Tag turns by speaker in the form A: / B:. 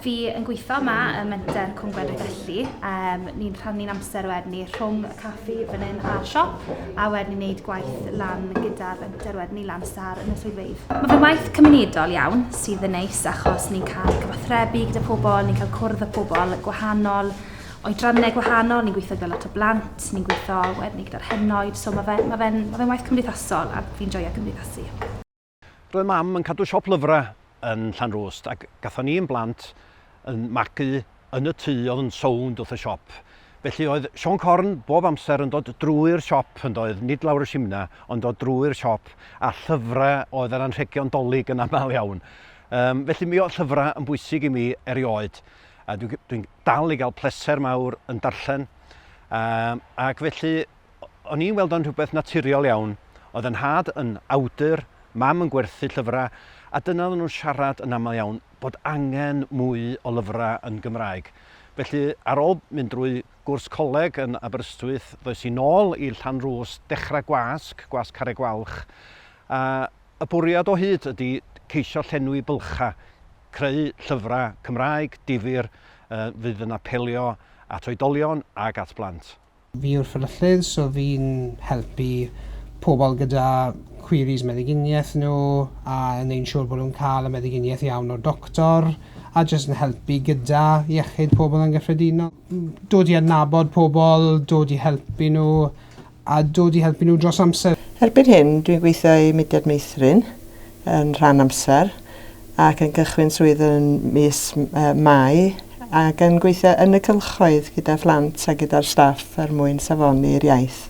A: Fi yn gweithio yma ym Menter Cwm Gwendraeth Elli. Um, ni'n rhannu'n amser wedyn ni rhwng y caffi fan hyn a'r siop, a wedyn ni'n neud gwaith lan gyda'r fenter wedyn ni lan star yn y swyddfeydd. Mae fe'n waith cymunedol iawn sydd yn neis achos ni'n cael cyfathrebu gyda pobl, ni'n cael cwrdd â pobl gwahanol, oedrannau gwahanol, ni'n gweithio gyda lot o blant, ni'n gweithio wedyn ni gyda'r henoed, so mae fe'n ma fe, ma fe waith cymdeithasol a fi'n joio cymdeithasu.
B: Roedd mam yn cadw siop lyfrau yn Llanrwst ac gathon ni yn blant yn magu yn y tŷ oedd yn sownd wrth y siop. Felly oedd Siôn Corn bob amser yn dod drwy'r siop yn doedd, nid lawr y simna, ond dod drwy'r siop a llyfrau oedd yr anrhegion Dolig yn aml iawn. Um, felly mi oedd llyfrau yn bwysig i mi erioed. A dwi'n dwi dal i gael pleser mawr yn darllen. Um, ac felly O'n i'n weld o'n rhywbeth naturiol iawn. Oedd 'y nhad yn awdur, mam yn gwerthu llyfrau, a dyna oedden nhw'n siarad yn aml iawn, bod angen mwy o lyfrau yn Gymraeg. Felly, ar ôl mynd drwy gwrs coleg yn Aberystwyth, ddoes i nôl i Llanrwst, dechrau gwasg, Gwasg Carreg Gwalch, a y bwriad o hyd ydy ceisio llenwi bylchau, creu llyfrau Cymraeg, difyr, fydd yn apelio at oedolion ac at blant.
C: Fi yw'r fferyllydd, so fi'n helpu pobl gyda queries meddyginiaeth nhw a yn neu'n siŵr bod nhw'n cael y meddyginiaeth iawn o'r doctor a jyst yn helpu gyda iechyd pobl yn gyffredinol. Dod i adnabod pobl, dod i helpu nhw a dod i helpu nhw dros amser.
D: Erbyn hyn, dwi'n gweithio i Mudiad Meithrin yn rhan amser ac yn cychwyn swydd yn mis Mai ac yn gweithio yn y cylchoedd gyda phlant a gyda'r staff er mwyn safoni'r iaith.